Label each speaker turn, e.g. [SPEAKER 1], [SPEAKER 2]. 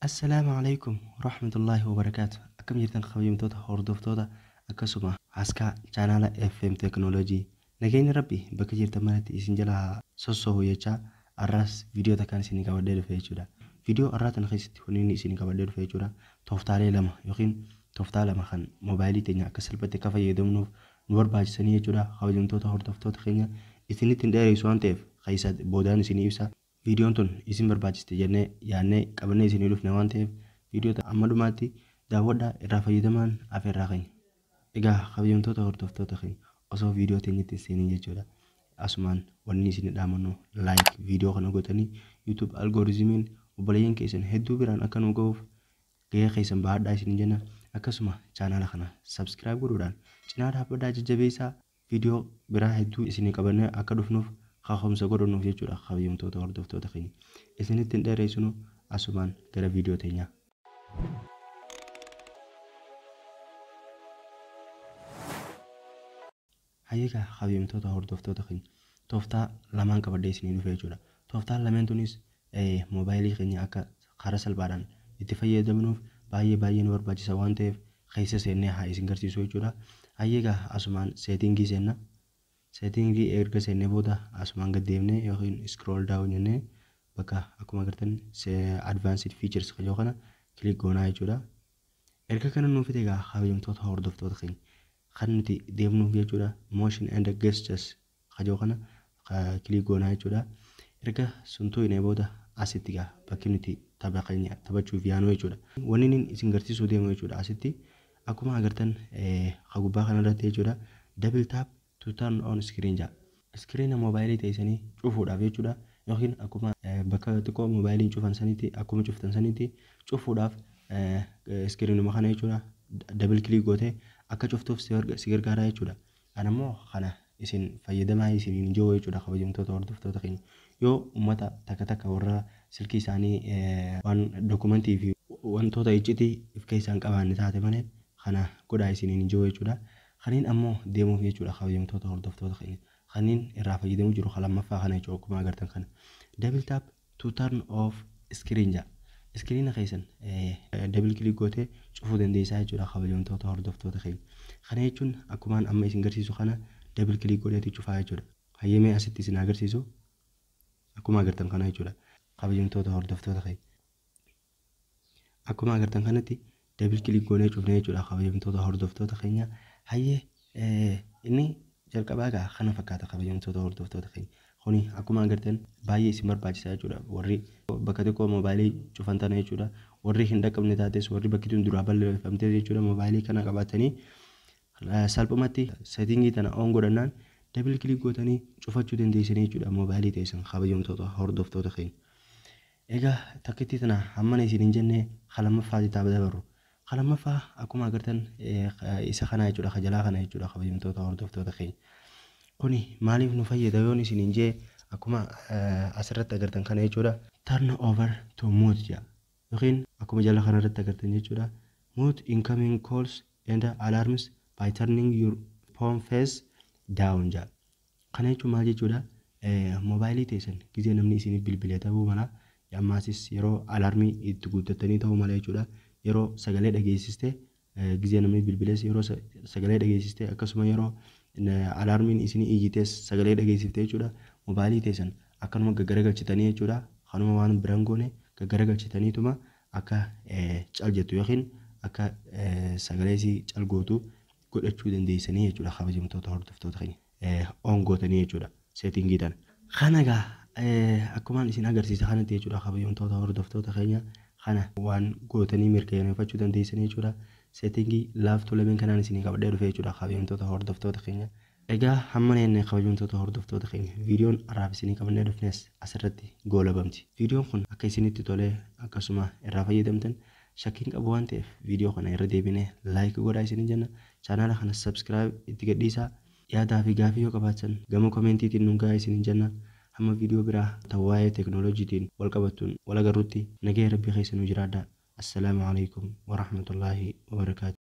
[SPEAKER 1] Assalaamu alaikum warahmatullaahi wabarakaatu. Akkam jirtan kabajamtoota hordoftoota akkasuma askaa chaanaala FM Teekinooloojii. Nageenya Rabbi bakka jirtan maratti isin jala sossoohu jechaa har'aas viidiyoo takkaan isin qabadhee dhufe jechuudha. Viidiyoo har'aa tana keessatti wanni inni isin qabadhee dhufe jechuudha. Tooftaalee lama yookiin tooftaa lama kan moobaayilii teenya akka salphatti akka fayyadamnuuf nu barbaachisanii jechuudha. Kabajamtoota hordoftoota keenya isinitti hin dheeressu waan ta'eef keessa boodaan isinii ibsa. Viidiyoon tun isin barbaachiste jennee yaadnee qabannee isinii dhufne waan ta'eef viidiyoo amma dhumaatti daawwadhaa irraa fayyadamaan afeerraa keenya. Egaa kabajamtoota hordoftoota keenya osoo viidiyoo teenyatti hin seenin jechuudha. Asumaan wanni isin dhaamannu like viidiyoo kana gootanii YouTube algoritimiin obboleeyyan keessan hedduu biraan akka nu ga'uuf gahee keessan bahadhaa isin jenna. Akkasuma chaanaala kana subscribe godhuudhaan cinaa dhaabbadhaa jajjabeessaa viidiyoo biraa hedduu isinii qabannee akka dhufnuuf kaka'umsa godhannuuf jechuudha kabajamtoota hordoftoota keenya. Isinitti hin dheeresinu asumaan gara viidiyoo teenyaa. Hayyeegaa kabajamtoota hordoftoota keenya tooftaa lamaan qabadhee isinii dhufe jechuudha. Tooftaan lameen tunis moobaayilii keenya akka karaa salphaadhaan itti fayyadamnuuf baay'ee baay'ee nu barbaachisa waan ta'eef keessa seennee haa isin garsiisu jechuudha. Hayyeegaa asumaan seetingii seenna. Seetingii erga seennee booda asumaan gad deemnee yookiin scroll down jennee bakka akkuma agartan advanced features kan kana click goonaa jechuudha. Erga kana nuuf fide egaa kabajamtoota hordoftoota keenya kan nuti deemnuuf jechuudha motion and gestures kajoo kana click goonaa jechuudha. Erga sun tuqnee booda asitti egaa bakki nuti tapha keenya taphachuuf yaanu jechuudha. Wanni inni isin garsiisuu deemu jechuudha asitti akkuma agartan gubbaa kanarratti jechuudha double tap to turn on screen jedha. Iskiriina moobaayilii teessanii cufuudhaaf jechuudha yookiin akkuma bakka xiqqoo moobaayiliin cufan sanitti akkuma cuftan sanitti cufuudhaaf iskiriinuma kana jechuudha double click gootee akka cuftuuf si gargaara jechuudha. Ana immoo kana isin fayyadamaa isiniin jiru jechuudha kabajamtoota hordoftoota keenya. Yoo uummata takka takka warra silkii isaanii waan dokumentii fi wantoota iccitii of keessaa hin qabaanne taate malee kana godhaa isiniin jiru jechuudha. Kaniin ammoo deemuuf jechuudha kabajamtoota hordoftoota keenya. Kaniin irraa fayyadamuu jiru lammaffaa kana jechuudha akkuma agartan kana. Double tap to turn off screen jedha. Iskiriina keessan double click gootee cufuu dandeessaa jechuudha kabajamtoota hordoftoota keenya. Kana jechuun akkumaan amma isin garsiisu kana double click godheeti cufaa jechuudha. Hayyamee asitti isin agarsiisu akkuma agartan kana jechuudha kabajamtoota hordoftoota keenya. Akkuma agartan kanatti double click goonee cufnee jechuudha kabajamtoota hordoftoota keenya. Hayyee inni jalqabaa egaa kana fakkaata kabajamtoota hordoftoota keenya. Kuni akkuma agartan baay'ee isin barbaachisa jechuudha. Warri bakka xiqqoo moobaayilii cufan tana jechuudha. Warri hin dhaqqabne taates warri bakki tun duraa balleeffamte jechuudha moobaayilii kana qabaatanii salphumatti seetingii tana on godhannaan double click gootanii cufachuu dandeessanii jechuudha moobaayilii teessan kabajamtoota hordoftoota keenya. Egaa takkittii tana hammana isin hin jenne lammaffaa taaba dabarru. Lammaffaa akkuma agartan isa kana jechuudha kajalaa kana jechuudha kabajamtoota hordoftoota keenya. Kuni maaliif nu fayyada yoon isin hin jee akkuma asirratti agartan kana jechuudha turn over to mute jedha yookiin akkuma jala kanarratti agartan jechuudha mute incoming calls and alarms by turning your phone face down jedha. Kana jechuun maal jechuudha moobaayilii teessan gizee namni isiniif bilbilee ta'uu mala ammaasis yeroo alarmii itti guuttatanii ta'uu mala jechuudha yeroo sagalee dhageessiste gizee namni bilbilees yeroo sagalee dhageessiste akkasuma yeroo alarmiin isinii iyyitees sagalee dhageessifte jechuudha moobaayilii teessan akkanuma gaggaragalchitanii jechuudha kanuma waan biraan goone gaggaragalchitaniituma akka cal jettu yookiin akka sagalee isii cal gootu godhachuu dandeessanii jechuudha kabajamtoota hordoftoota keenya on gootanii jechuudha seetingii tana. Kana egaa akkumaan isin agarsiisa kanatti jechuudha kabajamtoota hordoftoota keenya kana waan gootanii mirkaneeffachuu dandeessanii jechuudha. Seetingii laaftuu lameen kanaan isinii qabadhee dhufe jechuudha kabajamtoota hordoftoota keenya. Egaa hamma neenne kabajamtoota hordoftoota keenya viidiyoon har'aaf isinii qabannee dhufnes asirratti goolabamti. Viidiyoon kun akka isinitti tolee akkasuma irraa fayyadamtan shakkiin qabu waan ta'eef viidiyoo kana irra deebinee like godhaa isiniin jenna. Chaanaala kana subscribe itti gadhiisaa. Yaadaa fi gaafii yoo qabaattan gama koomentiitiin nuun gahaa isiniin jenna. Hamma viidiyoo biraa ta'u waa'ee teekinooloojiitiin wal qabattuun wal agarrutti nagaya rabbii keessa nu jiraadhaa. Assalaamu alaikum warahmatullaahi wabarakaatu.